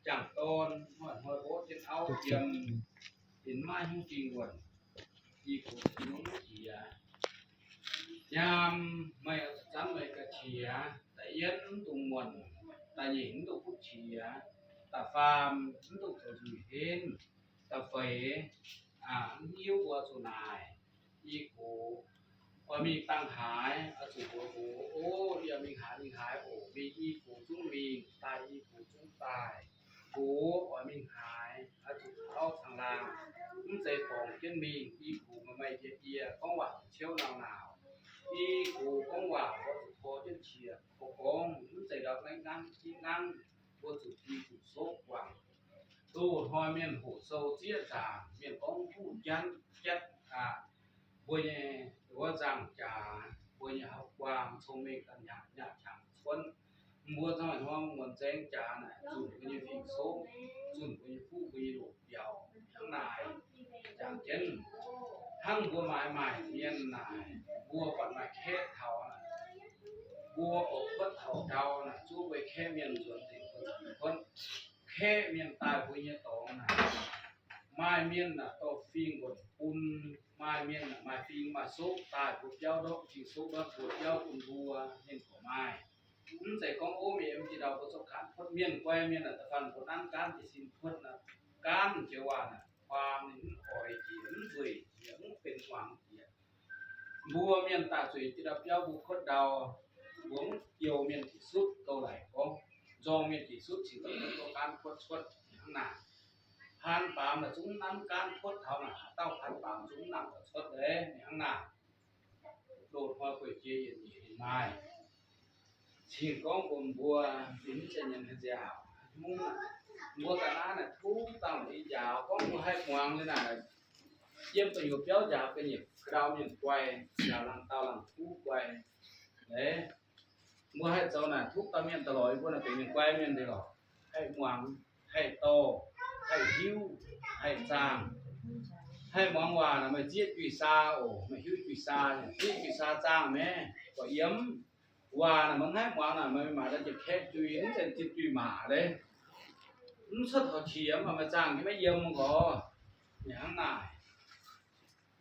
ຈາງຕອນ ຮ້ອຍຮ້ອຍໂອດ ເຮັດເອົາ ຕຽມ ເປັນມາຍຫຸງປິງວນ ອີໂກ ໜູເຂຍ ຍາມໄມອາສຈັນ ໄມກະເຂຍ ຕາອຽນຕຸງມ່ວນ ຕາເຫຍງຕຸງພຸດເຂຍ ຕາຟາມຕຸງໂຕຈຸຍເຮນ ຕາເຟຍ ອາ ຫິ້ວບົວສຸນາຍ ອີໂກ ອາມີຕັງຫາຍ ອາສຸໂອໂອ ເອີຍມີຫາຍມີຫາຍໂອ ມີອີໂກຈຸງມີ ຕາຍອີໂກຈຸງຕາຍ ໂກ ອາມີຫາຍ ອາຈຸເອົາທາງລ່າງ ມັນໃສ່ປອງຈຽນມີ ອີໂກມາໄມເຈຍ ກອງວ່າເຊວນາວນາວ ອີໂກກອງວ່າບໍ່ຖືພໍຈຽນເຊຍ ໂກກອງ ມັນໃສ່ດອກໄມ້ງາມທີ່ນັ່ງ ບໍ່ຖືທີ່ຖືໂຊກຫວັງ ໂຕຮອຍແມ່ນໂຫເຊົາເຈຍຈາ ແມ່ນກອງຜູ້ຈັນຈັດ ອາ ບົວໃຫຍ່ຫົວຈາງຈາ ບົວໃຫຍ່ເຮົາກວ້າງ ຊົງເມກກັນຍາກຍາກຊ່າງຊົນ ບົວນ້ອຍຫ້ອງມ່ວນແຈ້ງຈານະ ຈຸນບົວໃຫຍ່ພິງໂຊ ຈຸນບົວໃຫຍ່ຜູ້ບົວໃຫຍ່ໂລກດຽວ ທັງນາຍຈາງເຈັນ ທັງບົວໝາຍໝາຍມຽນນາຍ ບົວປັດມາແຄເຖົານະ ບົວອອກເພິດເຖົາເກົ່ານະ ຈູໄວ້ແຄມຽນສວນເຕັງຄົນຄົນ ແຄມຽນຕາຍຜູ້ຍະຕອງນະ ມາຍມຽນນະ ຕໍ່ຟິງບົນປຸນ ມາຍມຽນນະ ມາຍຟິງມາໂຊກ ຕາຍຜູ້ເຈົ້າດອກ ຊິໂຊກດອກຜູ້ເຈົ້າຄຸນບົວ ເຫັນກໍມາຍ ມັນໃສ່ກອງໂອເມມທີ່ເຮົາປະສົບການ ພົດມຽນ ແກວມຽນນະ ຕະຟັນຄົນນັ້ນ ການທີ່ສິ້ນພົດນະ ການເຈວ່ານະ ຄວາມນີ້ມັນອອຍເຈ ມັນເວີຍເຈ ມັນເປັນຫວັງເຈ ບົວມຽນຕາສຸຍ ຈິດດາປຽວບຸຄົດດາວ ບົວມຽນທີ່ສຸດໂຕໄຫຼຂອງ ຈອງມຽນທີ່ສຸດ ຊິຕ້ອງມີການຄົດຊົດຂ້າງໜ້າ ຜ່ານປາມລະຈຸງນຳການຄົດເຮົານະ ເຕົ້າຜ່ານປາມຈຸງນຳການຄົດເດ້ ໃນຂ້າງໜ້າ ໂລດຮອຍເປີດເຈຍເຢັນດີເຫັນມາຍ ຊິງກອງກົມບົວ ຊິນຈະຍັນຂະຈາວ ມຸງ ບົວຕະນານະ ທູຕຳອີຢາວ ກອງບົວໃຫ້ໝວງເລີຍນະ ຢ້ຽມປະໂຫຍດ ເປີ້ຍຢາວກະຫຍິບ ກະດາວໝຽນໄກວ ຢາວຫຼັງເຕົ້າຫຼັງຄູໄກວ ເດ້ ບໍ່ໃຫ້ເຈົ້ານະ ທຸກຕາມຽນຕະຫຼອຍ ບໍ່ນະ ເປັນໝຽນໄກວມຽນໄດ້ຫຼອກ ໃຫ້ໝວງ ໃຫ້ໂຕ ໃຫ້ຫິ້ວ ໃຫ້ສ້າງ ໃຫ້ໝວງວ່ານະ ມາຈຽດຈຸຍຊາ ໂອ ມາຫິ້ວຈຸຍຊາ ຈີດຈຸຍຊາຈ້າງແມ້ ກໍອຽມ ວ່ານະ ມັນໃຫ້ໝວງນະ ມັນມາແລ້ວຈະແຄກຈຸຍ ມັນຈະຈິດຈຸຍໝາເດ້ ມັນສະເທົາທຽມ ເອົາມາຈ້າງທີ່ມາຢ້ຽມມັນກໍ ຫຍັງນາຍ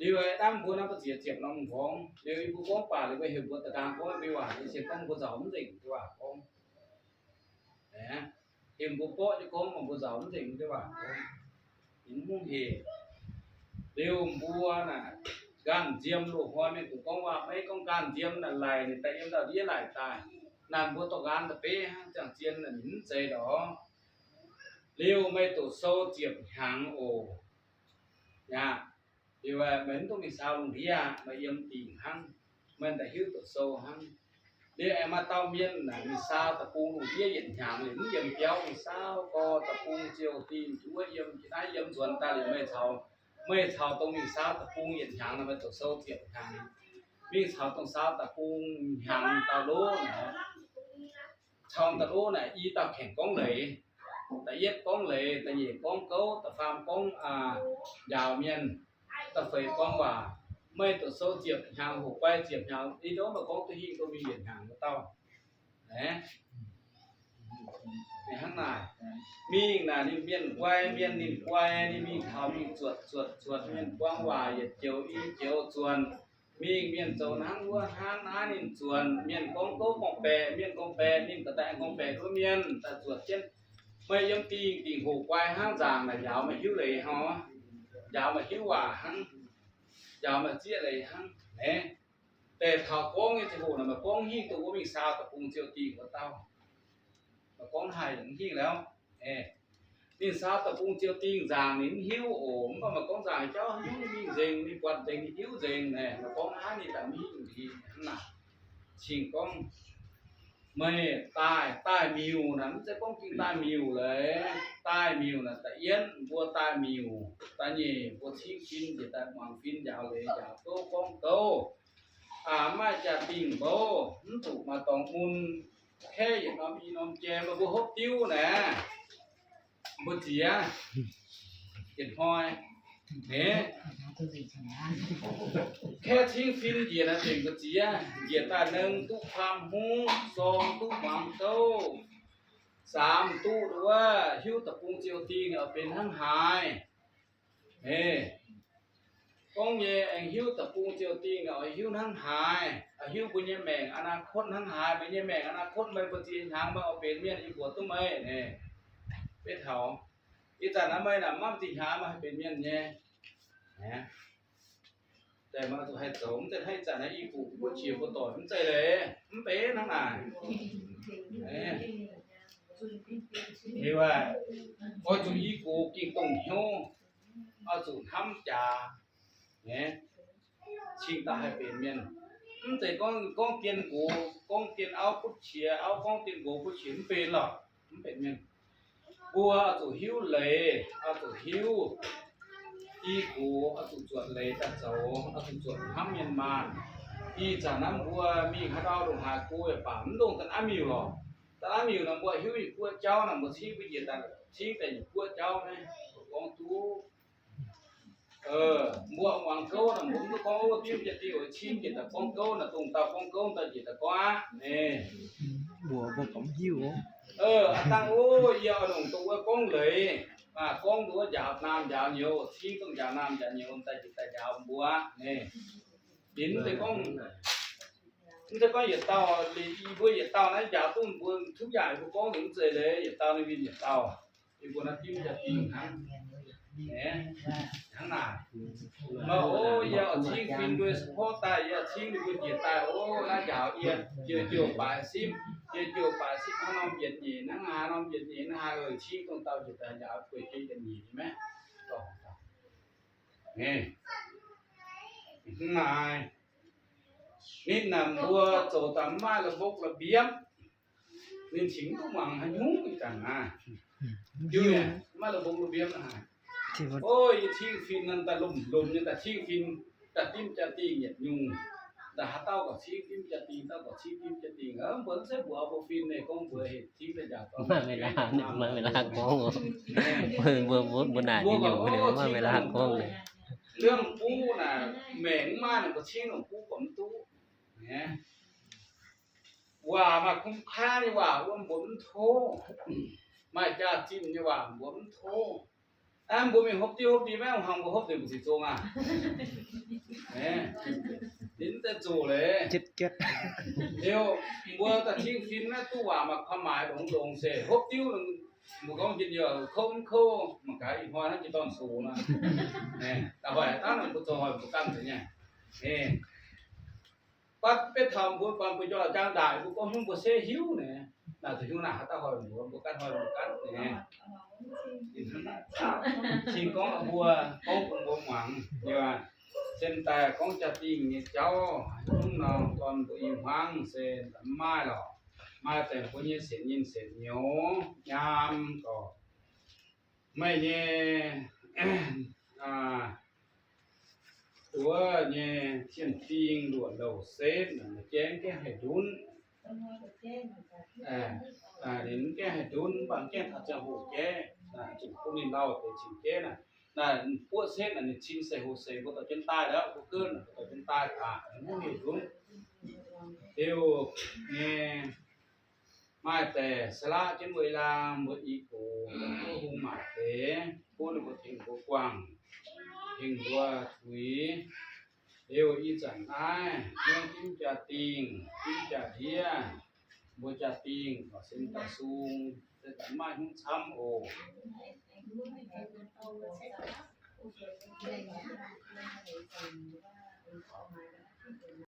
ດີໄວ້ດຳຜູ້ນຳປະເສຍຈຽບນຳຂອງ ເດວອີຜູ້ກອງປາ ເດວໄປເຫັນບົວຕະກາງຂອງໄປວ່າ ເສຍກອງຜູ້ເຈົ້າມັນເສັງທີ່ວ່າຂອງ ແຫຼະ ເຫັນບໍ່ເປາະເຈົ້າຂອງຂອງຜູ້ເຈົ້າມັນເສັງທີ່ວ່າຂອງ ເຫັນມຸງເຫ ເດວບົວນະ ການຈຽມໂລກຮອຍແມ່ນຜູ້ກອງວ່າໄປກອງການຈຽມນັ້ນໄຫຼນີ້ ແຕ່ເອັມດາວດີຫຼາຍຕາຍ ນັ້ນບໍ່ຕ້ອງການຕະເປຫາງຈາງຈຽນນັ້ນເຫັນໃຈດອກ ເດວໄມ້ໂຕໂຊຈຽບຫາງໂອ ຍາ ທີ່ວ່າແມ່ນຕ້ອງມີຊາວລົງເທຍມາຢ້ຽມຕີງຫັ້ນ ແມ່ນແຕ່ຫິ້ວໂຕໂຊຫັ້ນ ເດແອມາເຕົ້າມຽນນະ ມີຊາວຕະປູງລົງເທຍຢ້ຽມຫາງ ມີຢ້ຽມແກ້ວ ມີຊາວກໍຕະປູງຈຽວຕີງ ຈົວຢ້ຽມກິນໄອຢ້ຽມສວນຕາລີໄມ້ເຖົ້າ ໄມ້ເຖົ້າຕ້ອງມີຊາວຕະປູງຢ້ຽມຫາງນະ ແມ່ນໂຕໂຊຈຽບຫາງ ມີຊາວຕ້ອງຊາວຕະປູງຫາງຕາໂລນະ ຊອງຕະໂລນະ ອີຕາແຂງກອງເລີຍ ຕາຢຽດກອງເລີຍ ຕາເຫຍກອງເກົາ ຕາຟາມກອງ ອາ ຢາວມຽນ ຕາເຟຍກອງວ່າ ໄມ້ໂຕໂຊຈຽບຫາງ ຫົວໄປຈຽບຫາງ ອີໂດມາກອງຕະຫິງໂຕມີຫຽນຫາງເຕົ້າ ແນ ໃນຂ້າງໜ້າ ມີອີກນະ ນີ້ມຽນໄກວ ມຽນນິນໄກວ ນີ້ມີຂາວ ມີຈວດ ຈວດ ຈວດ ມຽນກວາງວ່າ ຢຽດຈຽວ ອີຈຽວຈວນ ມີມຽນໂຈນຫາງຫົວຫານອານິນຈວນ ມຽນກອງໂຕກອງແປ ມຽນກອງແປ ມຽນກະແຕກອງແປ ໂຕມຽນຕາຈວດຈຽນ ໄມ້ຢ້ຽມຕີງ ຕີງໂຫກວາຍຫາງຈາງນະ ຢາວມາຫິ້ວເລີຍເຮົາ ຢາວມາຫິ້ວວ່າຫັງ ຢາວມາເຈຍເລີຍຫັງ ແນ ແຕ່ເຖົ້າກອງນີ້ຈະໂຫນະ ມາກອງຫິ້ງໂຕບໍ່ມີຊາວຕະປຸງຈຽວຕີງກວ່າເຕົ້າ ມາກອງໄຫ້ຫິ້ງແລ້ວ ເອ ນີ້ຊາວຕະປຸງຈຽວຕີງຈາງນີ້ຫິ້ວໂອມ ມາກອງຈາງເຈົ້າຫິ້ວນີ້ມີເຈັງ ມີກວັດເຈັງ ຫິ້ວເຈັງແນ່ ມາກອງຫານີ້ຕາມີດີຫັ້ນນະ ຊິງກອງ ແມ່ຕາຍ ຕາຍມິວນັ້ນ ຈະກອງກິນຕາຍມິວເລີຍ ຕາຍມິວນະ ຕາອຽນບົວຕາຍມິວ ຕາເຫຍບົວຊິງຟິນ ຈະຕາຍມາງຟິນ ຢາວເລ ຢາວໂຕກອງໂຕ ອາມາຈາຕິງໂບ ມັນຖືກມາຕອງອຸ່ນ ແຄ່ຢາກນອມອີນອມແຈມ ບໍ່ຫົບຕິວນະ ບໍ່ເຈຍ ເຫັນຫ້ອຍ ເນ ແຄ່ຊິງຟິນເຈຍນະເຕັງບໍ່ເຈຍ ເຈຍຕາໜຶ່ງຕຸຄວາມຮູ້ ສອງຕຸຫວັງໂຕ ສາມຕຸວ່າ ຫິວຕະປຸງຈຽວຕີງເອົາເປັນທັງຫາຍ ເອີ ກອງແຍແອງຫິວຕະປຸງຈຽວຕີງເອົາຫິວທັງຫາຍ ອາຫິວບຸນຍາແມງອະນາຄົດທັງຫາຍ ເປັນຍາແມງອະນາຄົດໄວ້ປະຕິຫາງມາເອົາເປັນມຽນອີກວດຕຸ້ມເອີຍ ເອີ ເປັນເຖົ້າ ອີຕານະໄມນະມັນຕິຫາມາໃຫ້ເປັນມຽນແຍ ນະ ແຕ່ມັນຈະໃຫ້ໂຕ ມັນຈະໃຫ້ຈານໃຫ້ອີກູ ບໍ່ເຊຍບໍ່ຕໍ່ ມັນໃຈແຫຼະ ມັນເປັນທັງຫຼາຍ ເອີ ເຫັນວ່າ ພໍຈູອີກູກິງຕົງໂຍ ເອົາຈູທຳຈາ ແນ ຊິງຕາໃຫ້ເປັນມຽນ ມັນໃຈກອງ ກອງກຽນກູ ກອງກຽນເອົາປຸດເຊຍ ເອົາກອງກຽນກູປຸດເຊຍ ມັນເປັນຫຼອກ ມັນເປັນມຽນ ບົວເອົາໂຕຫິວເຫຼ ເອົາໂຕຫິວ ອີກູເອົາໂຕຈວດເຫຼຕາໂຈ ເອົາໂຕຈວດທຳມຽນມານ ອີຈານຳບົວມີຂະດາວດົງຫາກູປາມດົງຕັນອາມິວຫຼອກ ຕັນອາມິວນຳບົວຫິວອີກູເຈົ້ານຳບົວຊິງໄປເຢຍຕັນ ຊິງແຕ່ຢູ່ກູເຈົ້າແມ່ ກອງຕູ ເອີ ບົວຫວັງເກີນະ ບຸນກອງໂອຕິມຈະຕິໂອຊິງເຈຕະກອງເກີນະ ຕົງຕາກອງເກີນຕາເຈຕະກອງອະ ເນ ບົວບໍ່ກຳຫິວ ເອີ ອາຕັງໂອ ຢາວໜົງຕົງເອີກອງເລີຍ ອາ ກອງຕົວຢາວນາມຢາວໜຽວ ຊິງຕ້ອງຢາວນາມຢາວໜຽວ ຕາຈິດຕາຢາວບົວ ເນ ດິນແຕ່ກອງ ມັນແຕ່ກອງຢາເຕົາ ອີບົວຢາເຕົານະ ຢາຕຸ້ມບົວທຸກຢ່າງ ບຸກອງເຖິງເຈີເລີຍ ຢາເຕົາໃນວິນຢາເຕົາ ອີບົວນະຕິມຈະຕິງຫັ້ນ ແໜ ທາງໜ້າ ມາໂອ ຢາຊິງຟິນໂດຍສະເພາະຕາຍ ຢາຊິງໂດຍເບຍຕາຍ ໂອ ລາຢາວອຽດ ເຈີເຈີປາຍສິບ ເຈີເຈີປາຍສິບ ຫານ້ອງບຽດເຍ ນາງຫານ້ອງບຽດເຍ ນາງຫາເອີຍ ຊິງຕ້ອງເຕົາເຈຕາຢາເປີດເຈກັນນີ້ແມ່ ຕ້ອງ ນີ້ ງ່າຍ ນິດນຳບົວໂຕຕາມມາລະບົກລະບຽບ ນິນຊິງຕຸມັງຫະຍຸງອີກຕ່າງຫາກ ຢູ່ມາລະບົກລະບຽບນະຫາ ໂອ້ຍ ຊິງຟິນນັ້ນຕາລົມລົມນີ້ຕາຊິງຟິນ ຕາຕິມຈະຕີງຫຍັດຍຸງ ຕາຫາເຕົ້າກໍຊິງຕິມຈະຕີງ ເຕົ້າກໍຊິງຕິມຈະຕີງ ເອີ ເບິ່ງໃສ່ບົວບໍ່ຟິນໃນກອງບົວເຮັດຊິງໄດ້ຢາກ ມາເວລາ ມາເວລາກອງ ບໍ່ ບໍ່ ບໍ່ໜ້າຊິຢູ່ ມາເວລາກອງ ເລື່ອງປູນະ ແມງມານະ ບໍ່ຊິງຂອງປູກໍມັນຕູ ແໝ ວ່າມາຄຸ້ມຄ່ານີ້ວ່າ ອ້ວນບົນໂທ ມາຈາຈິນນີ້ວ່າບົນໂທ ອັນບໍ່ມີຫົບຕິຫົບດີແມ່ນ ເຮົາບໍ່ຫົບເດບໍ່ຊິໂຈງາ ແມ່ນ ເຫັນແຕ່ໂຈເລີຍ ເຈັດແກັດ ດຽວບໍ່ຕາທິງຟິນນະ ຕູ້ວ່າມາຄວາມໝາຍຂອງໂດງເສ ຫົບຕິວ ບໍ່ຕ້ອງກິນເຍອະ ຄົມໂຄ ມັນກະອີກຮອຍນະ ກິນຕອນສູນະ ແມ່ນ ຕາໄວຕານັ້ນບໍ່ຕ້ອງຮອຍບໍ່ກັນເລີຍ ແມ່ນ ປັດເປັດທຳບຸນປັນປະໂຫຍດຈາງດາຍ ບຸກອງຫຸ່ງບໍ່ເຊຫິວແນ່ ໜ້າຈະຫິວໜ້າຫາຕາຫອຍບໍ່ ບໍ່ກັດຫອຍບໍ່ກັດແນ່ ຊິງກອງອາບົວ ກອງກຸນບົວຫວັງ ເຍວ່າ ເສັ້ນແຕ່ກອງຈະຕິງເນເຈົ້າ ຫຸງນອງຕອນບໍ່ອີຫວັງ ເສັ້ນຕຳມາຍຫຼອກ ມາແຕ່ງຄົນຍິນເສັ້ນຍິນເສັ້ນໂຍ ຍາມກໍ ໄມ້ແຍ່ ອາ ຕົວແຍ່ທຽນຕິງຫຼວນເຫຼົ່າເສດ ແຈ້ງແກ້ໃຫ້ດຸນ ເອີ ອາ ເຫັນແກ້ໃຫ້ດຸນ ບາງແກ້ອາດຈະຮູ້ແກ້ ອາ ຈຶ່ງຄົນນີ້ເລົ່າແຕ່ຊິງແກ້ນະ ນະ ປວດເສດ ອັນນີ້ຊິງໃສ່ຫົວໃສ່ ບໍ່ຕ້ອງຈົນຕາຍແລ້ວ ບໍ່ເກີນ ບໍ່ຕ້ອງຈົນຕາຍ ອາ ຮູ້ໃຫ້ດຸນ ເດວ ແນ່ ມາແຕ່ສະຫຼະຈົນເວລາໝົດອີໂກ ບໍ່ຮູ້ມາແຕ່ ຜູ້ບໍ່ເຖິງບໍ່ກວ້າງ ເຖິງບໍ່ທຸຍ ເອວອີຈັນອາຍ ເມືອງກິນຈາຕິງ ກິນຈາເທຍ ບໍ່ຈາຕິງ ກໍເສັ້ນຕາສູງ ເສັ້ນຕາມາຍຫຸງຊ້ຳໂອ.